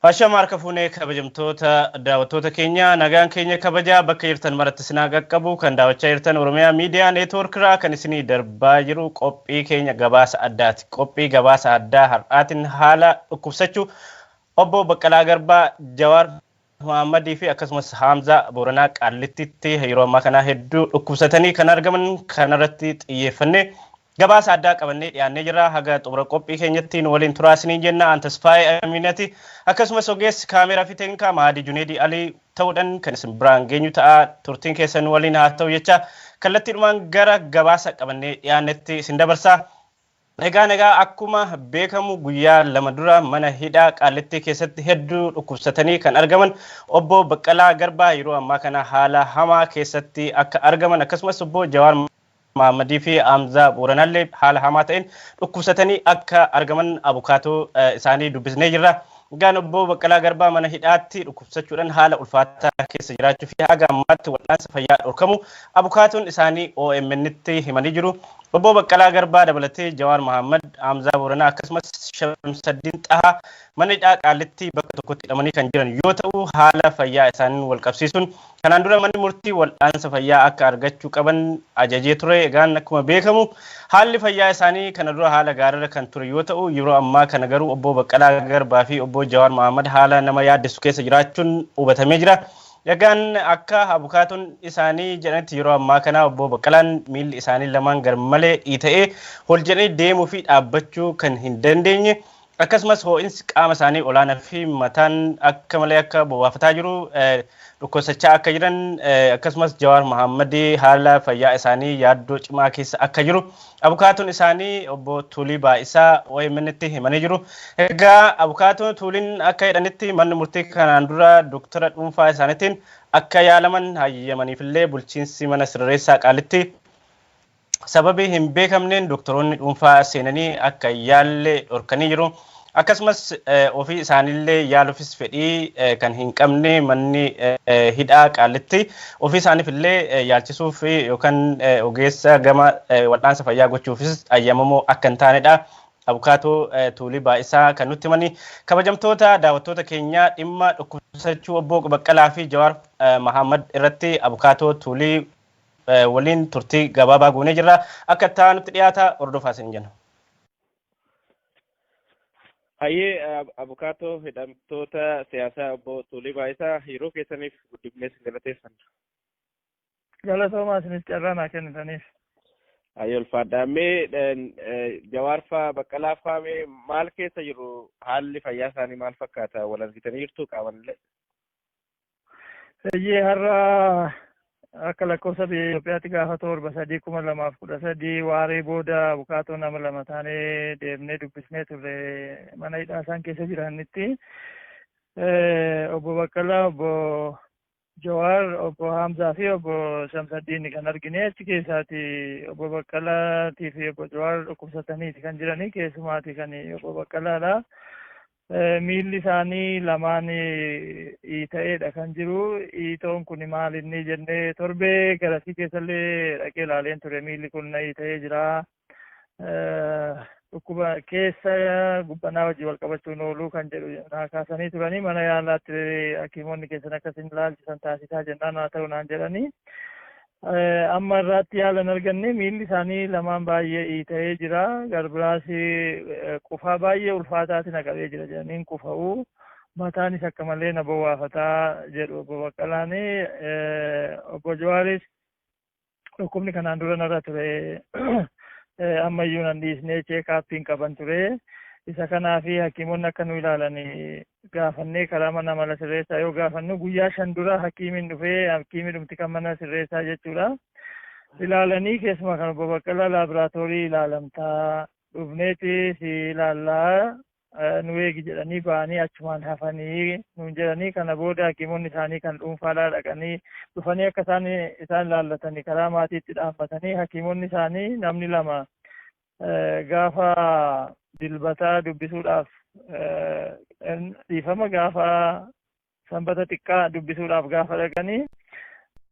Ashama harka fuunee, kabajamtoota daawwattoota keenya, nagaan keenya kabajaa bakka jirtan maratti isinaa qaqqabu. Kan daawwachaa jirtan Oromiyaa Miidiyaa Neetwoorkiraa kan isinii darbaa jiru qophii keenya gabaasa addaati. Qophii gabaasa addaa har'aatiin haala dhukkubsachuu obbo Baqqalaa Garbaa, Jawaar Mohaammadii fi akkasumas Haamzaa Booranaa Qaallittitti yeroo ammaa kana hedduu dhukkubsatanii kan argaman kanarratti xiyyeeffannee gabaasa addaa qabannee dhiyaannee jirra. Haga xumura qophii keenyatti nu waliin turaa isiniin jenna. An Tasfaayee Aminati, akkasumas ogeessi kaameeraa fi teeknikaa Mahadii Juneedii Alii ta'uudhaan kan isin biraan geenyu ta'a. Turtiin keessan nu waliin haa ta'u jecha kallattiidhumaan gara gabaasa qabannee dhiyaannetti isin dabarsa. Egaa akkuma beekamu guyyaa 2 dura mana hidhaa Qaallittii keessatti hedduu dhukkubsatanii kan argaman obbo Baqqalaa Garbaa yeroo ammaa kana haala hamaa keessatti akka argaman, akkasumas obbo Jawaar Mahammadii fi Hamzaa Booranaallee haala hamaa ta'een dhukkubsatanii akka argaman abukaatoo isaanii dubbisnee jirra. Egaan obbo Baqqalaa Garbaa mana hidhaatti dhukkubsachuudhaan haala ulfaataa keessa jiraachuu fi haga ammaatti wal'aansa fayyaa dhorkamu abukaatoon isaanii OMN'tti himanii jiru. Obbo Baqqalaa Garbaa dabalatee Jawaar Mahammad, Hamzaa Booranaa akkasumas Shamsaddiin Xahaa mana hidhaa Qaallittii bakka tokkotti hidhamanii kan jiran yoo ta'u, haala fayyaa isaaniin wal qabsiisuun kanaan dura manni murtii wal'aansa fayyaa akka argachuu qaban ajajee ture. Egaan akkuma beekamu haalli fayyaa isaanii kana dura haala gaariirra kan ture yoo ta'u, yeroo ammaa kana garuu obbo Baqqalaa Garbaa fi obbo Jawaar Mahammad haala nama yaaddessu keessa jiraachuun hubatamee jira. Egaan akka abukaatoon isaanii jedhanitti yeroo ammaa kana obbo Baqqalaan miilli isaanii lamaan garmalee dhiita'ee hol jedhanii deemuu fi dhaabbachuu kan hin dandeenye, akkasumas ho'insi qaama isaanii olaanaa fi mataan akka malee akka bobaafataa jiru, dhukkubsachaa akka jiran, akkasumas Jawaar Mahammadii haala fayyaa isaanii yaaddoo cimaa keessa akka jiru abukaatoon isaanii obbo Tuulii Baa'isaa OMN'tti himanii jiru. Egaa abukaatoon Tuuliin akka jedhanitti manni murtii kanaan dura doktara dhuunfaa isaaniitiin akka yaalaman hayyamaniifillee bulchiinsi mana sirreessaa Qaalitti sababii hin beekamneen doktoroonni dhuunfaa seenanii akka yaalle dhorkanii jiru. Akkasumas ofii isaaniillee yaaluufis fedhii kan hin qabne manni hidhaa Qaallitti ofii isaaniif illee yaalchisuuf yookaan ogeessa gama wal'aansa fayyaa gochuufis ayyamamoo akka hin taanedha. Abukaatoo Tuulii Baa'isaa kan nutti himanii. Kabajamtoota daawwattoota keenyaa, dhimma dhukkubsachuu obbo Baqqalaa fi Jawaar Mahammad irratti abukaatoo Tuulii waliin turtii gabaabaa goonee jirra. Akka itti nutti dhiyaata, hordofaa isin jenna. Hayyee, abukaatoo hidhamtoota siyaasaa obbo Tuulii Baa'isaa, yeroo keessaniif guddifnee isin galateeffanna. Galatoomaa, isinis carraa naa kennitaniif. Hayyee, ulfaadhaa. Mee Jawaar faa Baqqalaa faa mee maal keessa jiru? Haalli fayyaa isaanii maal fakkaata? Wal argitanii jirtu qaamanillee? Eeyyee, har'a akka lakkoofsa biyya Itoophiyaatti gaafa 7/3/2013 waaree booda abukaatoo nama lama taanee deemnee dubbisnee turre mana hidhaa isaan keessa jiranitti. Obbo Baqqalaa, obbo Jawaar, obbo Hamzaa fi obbo Shamsaddiin kan argine. Achi keessaati obbo Baqqalaatii fi obbo Jawaar dhukkubsataniiti kan jiranii, keessumaati kan obbo Baqqalaadha. Miilli isaanii lamaan dhiita'eedha kan jiru. Dhiitoon kun maal inni jennee torbee garasii keessallee dhaqee ilaaleen ture. Miilli kun na dhiita'ee jira. Dhukkuba keessa gubbanaa wajjin wal qabachuun ooluu kan jedhu naa kaasanii turanii, mana yaalaatti hakiimonni keessan akkasin ilaalchisan taasisaa jennaan haa ta'u naan jedhanii. Amma irraatti yaala hin arganne. Miilli isaanii lamaan baay'ee dhiita'ee jira. Garbiraas qufaa baay'ee ulfaataati na qabee jira jedhaniin qufa'u. Mataanis akka malee na bowwaafataa jedhu obbo Baqqalaan. Obbo Jawaaris dhukkubni kanaan dura narra ture ammayyuu nan dhiisnee, check-upiin qaban ture. Isa kanaafi hakiimonni akka nu ilaalan gaafannee karaa mana amala sirreessaa yoo gaafannu, guyyaa 5 dura hakiimiin dhufee, hakiimii dhumti kan mana sirreessaa jechuudha. Ilaalanii keessumaa kan obbo Baqqalaa laaboraatoorii ilaalamtaa dhufneeti si ilaallaa, nu eegi jedhanii ba'anii achumaan hafanii nuun jedhanii. Kana booda hakiimonni isaanii kan dhuunfaadhaa dhaqanii dhufanii akka isaan isaan ilaallatanii karaa maatiitti dhaammatanii, hakiimonni isaanii namni lama gaafa Dilbataa dubbisuudhaaf, dhiifama, gaafa Sanbata xiqqaa dubbisuudhaaf gaafa dhaqanii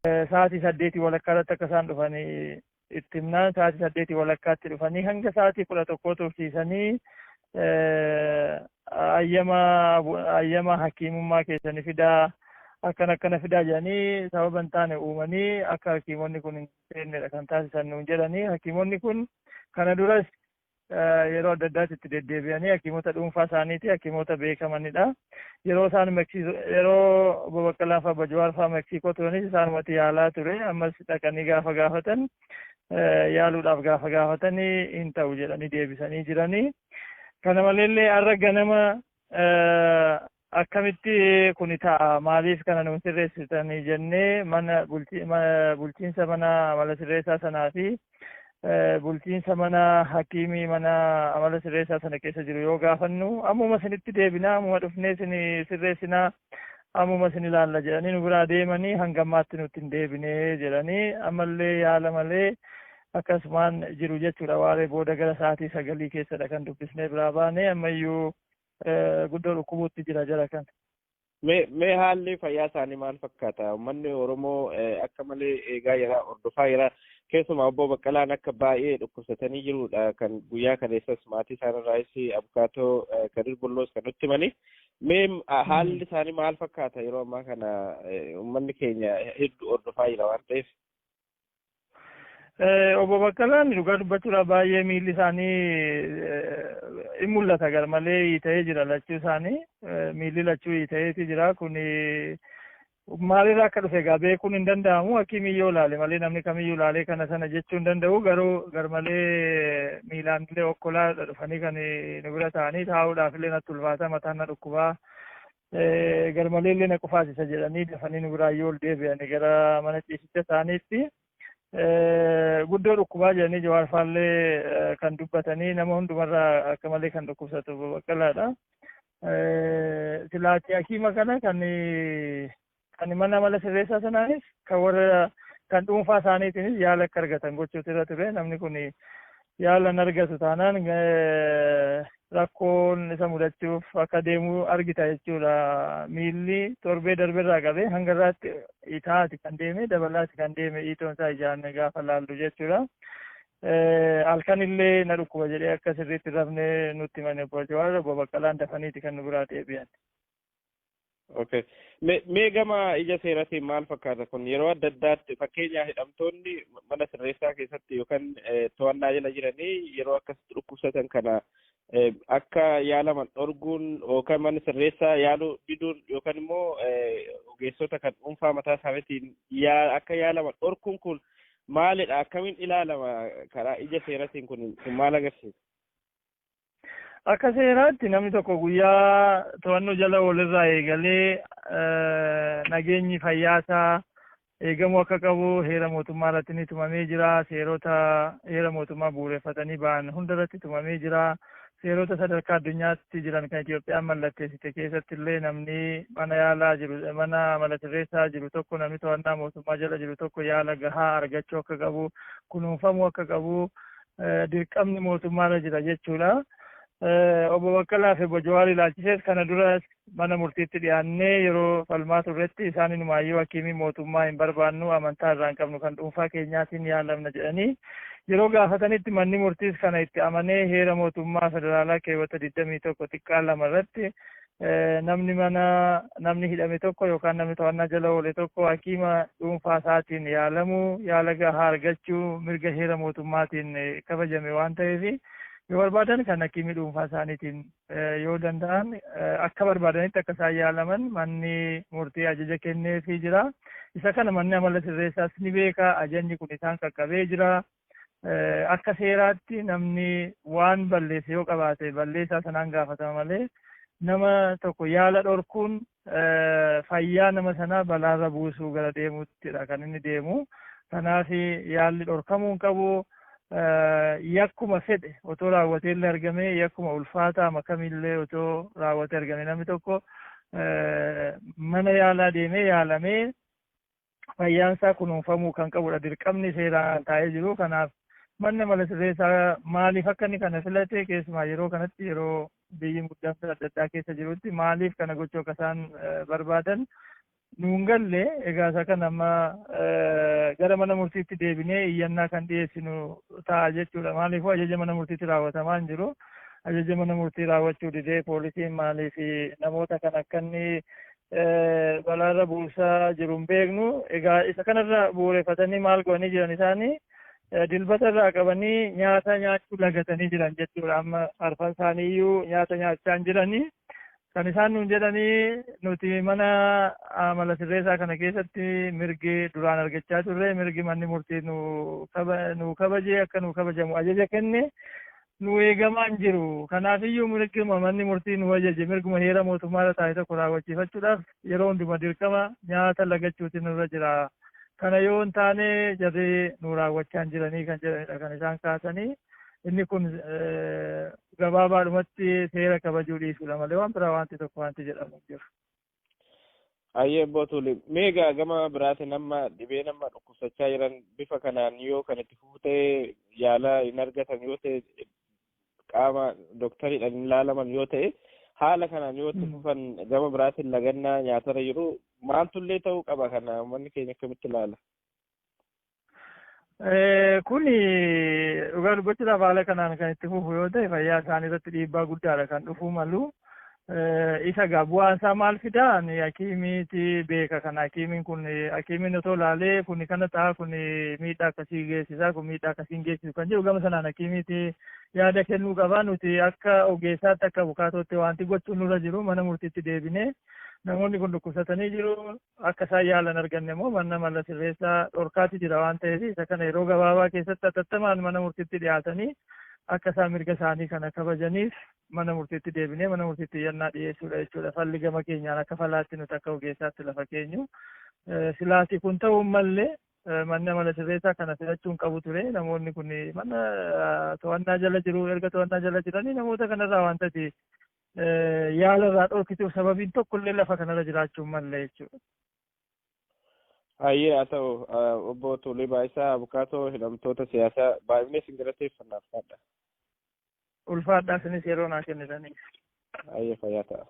sa'aatii 8:30 irratti akka isaan dhufanii itti himnaan, sa'aatii 8:30tti dhufanii hanga sa'aatii 11 tursiisanii. Ayyama hakiimummaa keessanii fidaa, akkana akkana fidaa jedhanii sababa hin taane uumanii akka hakiimonni kun hin seennedha kan taasisan nuun jedhanii. Hakiimonni kun kana duras yeroo adda addaatti itti deddeebi'anii hakiimota dhuunfaa isaaniiti, hakiimota beekamanidha. Yeroo isaan yeroo obbo Baqqalaa fa'aa obbo Jawaar fa'aa Meksiikoo turanis isaanumatti yaalaa ture. Ammas dhaqanii gaafa gaafatan, yaaluudhaaf gaafa gaafatanii hin ta'u jedhanii deebisanii jiranii. Kana maleellee har'a ganama akkamitti kuni ta'a, maaliif kana nuun sirreessitanii jennee mana bulchiinsa mana amala sirreessaa sanaa fi bulchiinsa mana hakiimii mana amala sirreessaa sana keessa jiru yoo gaafannu, ammuma isinitti deebinaa, ammuma dhufnee isin sirreessinaa, ammuma isin ilaalla jedhanii nu biraa deemanii hanga ammaatti nutti hin deebinee jedhanii ammallee yaala malee akkasumaan jiru jechuudha. Waaree booda gara sa'aatii 9 keessadha kan dubbisnee biraa baane. Ammayyuu guddoo dhukkubuutti jira jara kan. Mee haalli fayyaa isaanii maal fakkaata? Uummanni Oromoo akka malee eegaa jira, hordofaa jira. Keessumaa obbo Baqqalaan akka baay'ee dhukkubsatanii jirudha kan guyyaa kaleessas maatii isaaniirraayis abukaatoo Kadir Bulloos kan nutti himani. Mee haalli isaanii maal fakkaata yeroo ammaa kana? Uummanni keenya hedduu hordofaa jira waan ta'eef. Obbo Baqqalaan dhugaa dubbachuudhaaf baay'ee miilli isaanii in mul'ata, garmalee hiita'ee jira. Lachuu isaanii miilli lachuu hiita'eeti jira. Kun maalirraa akka dhufe egaa beekuun hin danda'amu. Hakiimiyyoo ilaale malee namni kamiyyuu ilaalee kana sana jechuu hin danda'u. Garuu garmalee miilaan illee okkolaa dhufanii kan nu bira ta'anii, taa'uudhaaf illee natti ulfaata, mataan na dhukkubaa, garmalee illee na qufaasisa jedhanii dafanii nu biraa yoo ol deebi'anii gara mana ciisicha isaaniitti. Guddoo dhukkubaa jedhanii Jawaar faallee kan dubbatanii, nama hundumarraa akka malee kan dhukkubsatu Baqqalaadha. Silaati hakiima kana kan mana amala sirreessaa sanaanis kan warra kan dhuunfaa isaaniitiinis yaala akka argatan gochuutu irra ture. Namni kun yaala hin argatu taanaan rakkoon isa mudachuuf akka deemu argita jechuudha. Miilli torbee darbeerraa qabee hanga irraatti itaati kan deeme, dabalaati kan deeme hiitoon isaa ijaan gaafa laallu jechuudha. Halkan illee na dhukkuba jedhee akka sirriitti rafnee nutti himane obbo Jawaar. Obbo Baqqalaan dafaniiti kan nu biraa deebi'an. Okay. Mee gama ija seeratiin maal fakkaata kun? Yeroo adda addaatti fakkeenyaaf hidhamtoonni mana sirreessaa keessatti yookaan to'annaa jala jiranii yeroo akkasitti dhukkubsatan kana akka yaalaman dhorguun yookaan mana sirreessaa yaaluu diduun yookaan immoo ogeessota kan dhuunfaa mataa isaaniitiin akka yaalaman dhorkuun kun maalidha? Akkamiin ilaalama karaa ija seeratiin? Kun maal agarsiisa? Akka seeraatti namni tokko guyyaa to'annoo jala oolirraa eegalee nageenyi fayyaasaa eegamuu akka qabu heera mootummaa irratti ni tumamee jira. Seerota heera mootummaa bu'uureffatanii ba'an hunda irratti tumamee jira. Seerota sadarkaa addunyaatti jiran kan Itoophiyaan mallatteessite keessatti illee namni mana yaalaa jiru, mana amala sirreessaa jiru tokko, namni to'annaa mootummaa jala jiru tokko yaala gahaa argachuu akka qabu, kunuunfamuu akka qabu dirqamni mootummaarra jira jechuudha. Obbo Baqqalaa fi obbo Jawaar ilaalchisees kana dura mana murtiitti dhiyaannee yeroo falmaa turretti isaan inumaayyuu hakiimii mootummaa hin barbaannu, amantaa irraa hin qabnu, kan dhuunfaa keenyaatiin yaalamna jedhanii yeroo gaafatanitti manni murtiis kana itti amanee heera mootummaa federaalaa keewwata 21 xiqqaa 2 irratti namni mana namni hidhame tokko yookaan namni to'annaa jala oole tokko hakiima dhuunfaa isaatiin yaalamuu, yaala gahaa argachuu mirga heera mootummaatiin kabajame waan ta'eef, yoo barbaadan kan hakiimii dhuunfaa isaaniitiin yoo danda'an akka barbaadanitti akka isaan yaalaman manni murtii ajaja kenneefii jira. Isa kana manni amala sirreessaas ni beeka. Ajajni kun isaan qaqqabee jira. Akka seeraatti namni waan balleesse yoo qabaate balleessaa sanaan gaafatama malee nama tokko yaala dhorkuun fayyaa nama sanaa balaarra buusuu gara deemuuttidha kan inni deemu. Kanaaf yaalli dhorkamuu hin qabu. Yakkuma fedhe otoo raawwatee illee argame, yakkuma ulfaataa kamillee otoo raawwatee argame, namni tokko mana yaalaa deemee yaalamee fayyaan isaa kunuunfamuu kan qabudha. Dirqamni seeraan taa'ee jiru. Kanaaf manni amala sirreessaa maaliif akka inni kana filate, keessumaa yeroo kanatti, yeroo biyyi muddamsa adda addaa keessa jirutti maaliif kana gochuu akka isaan barbaadan nuun galle. Egaa isa kana amma gara mana murtiitti deebinee iyyannaa kan dhiyeessinu ta'a jechuudha. Maaliifuu ajaja mana murtiitti raawwatamaa hin jiru. ajaja mana murtii raawwachuu didee poolisiin maaliif namoota kan akka inni balaarra buusaa jiru hin beeknu. Egaa isa kanarra bu'uureffatanii maal godhanii jiran isaanii dilbata irraa qabanii nyaata nyaachuu lagatanii jiran jechuudha. Amma arfan isaanii iyyuu nyaata nyaachaa hin jiranii. Kan isaan nuun jedhanii nuti mana amala sirreessaa kana keessatti mirgi duraan argachaa turre, mirgi manni murtii nu kabajee akka nu kabajamu ajaja kenne nu eegamaa hin jiru. Kanaafiyyuu mirguma manni murtii nu ajaje, mirguma heera mootummaarra taa'e tokko raawwachiifachuudhaaf yeroo hunduma dirqama nyaata lagachuutu nurra jira. Kana yoo hin taane jarri nu raawwachaa hin jiranii kan jedhanidha kan isaan kaasanii. Inni kun gabaabaadhumatti seera kabajuu dhiisuudha malee waan biraa wanti tokko wanti jedhamu hin jiru. Ayyee Obbo Tuulii, mee egaa gama biraatiin amma dhibee nama dhukkubsachaa jiran bifa kanaan yoo kan itti fufu ta'e, yaala hin argatan yoo ta'e, qaama doktariidhaan hin ilaalaman yoo ta'e, haala kanaan yoo itti fufan gama biraatiin lagannaa nyaatarra jiru maaltullee ta'uu qaba? Kana uummanni keenya akkamitti ilaala? Kuni dhugaa dubbachuudhaaf haala kanaan kan itti fufu yoo ta'e fayyaa isaanii irratti dhiibbaa guddaadha kan dhufuu malu. Isa gaa bu'aan isaa maal fidaa? Ani hakiimiiti beeka kana. Hakiimiin kun, hakiimiin otoo laalee kun kana ta'a, kun miidhaa akkasii geessisaa, kun miidhaa akkasii hin geessisu kan jedhu gama sanaan hakiimiiti yaada kennuu qaba. Nuti akka ogeessaatti, akka abukaatootti wanti gochuun nurra jiru mana murtiitti deebinee namoonni kun dhukkubsatanii jiru, akka isaan yaalan arganne immoo mana mala sirreessaa dhorkaati jira waan ta'eef, isa kana yeroo gabaabaa keessatti hatattamaan mana murtiitti dhiyaatanii akka isaan mirga isaanii kana kabajaniif mana murtiitti deebinee mana murtiitti iyyannaa dhiyeessuudha jechuudha. Falli gama keenyaan akka falaatti nuti akka ogeessaatti lafa keenyu. Silaasii kun ta'uu mallee manni amala sirreessaa kana filachuun qabu ture. Namoonni kun mana to'annaa jala jiru. Erga to'annaa jala jiranii namoota kanarraa wanta yaala irraa dhorkituuf sababiin tokkollee lafa kanarra jiraachuu mallee jechuudha. Hayyee, haa ta'u. Obbo Tuulii Baayisaa, abukaatoo hidhamtoota siyaasaa, baay'inee isin galateeffannaaf kadha. Ulfaadhaa isinis yeroo naa kennitaniif. Hayyee, fayyaa ta'a.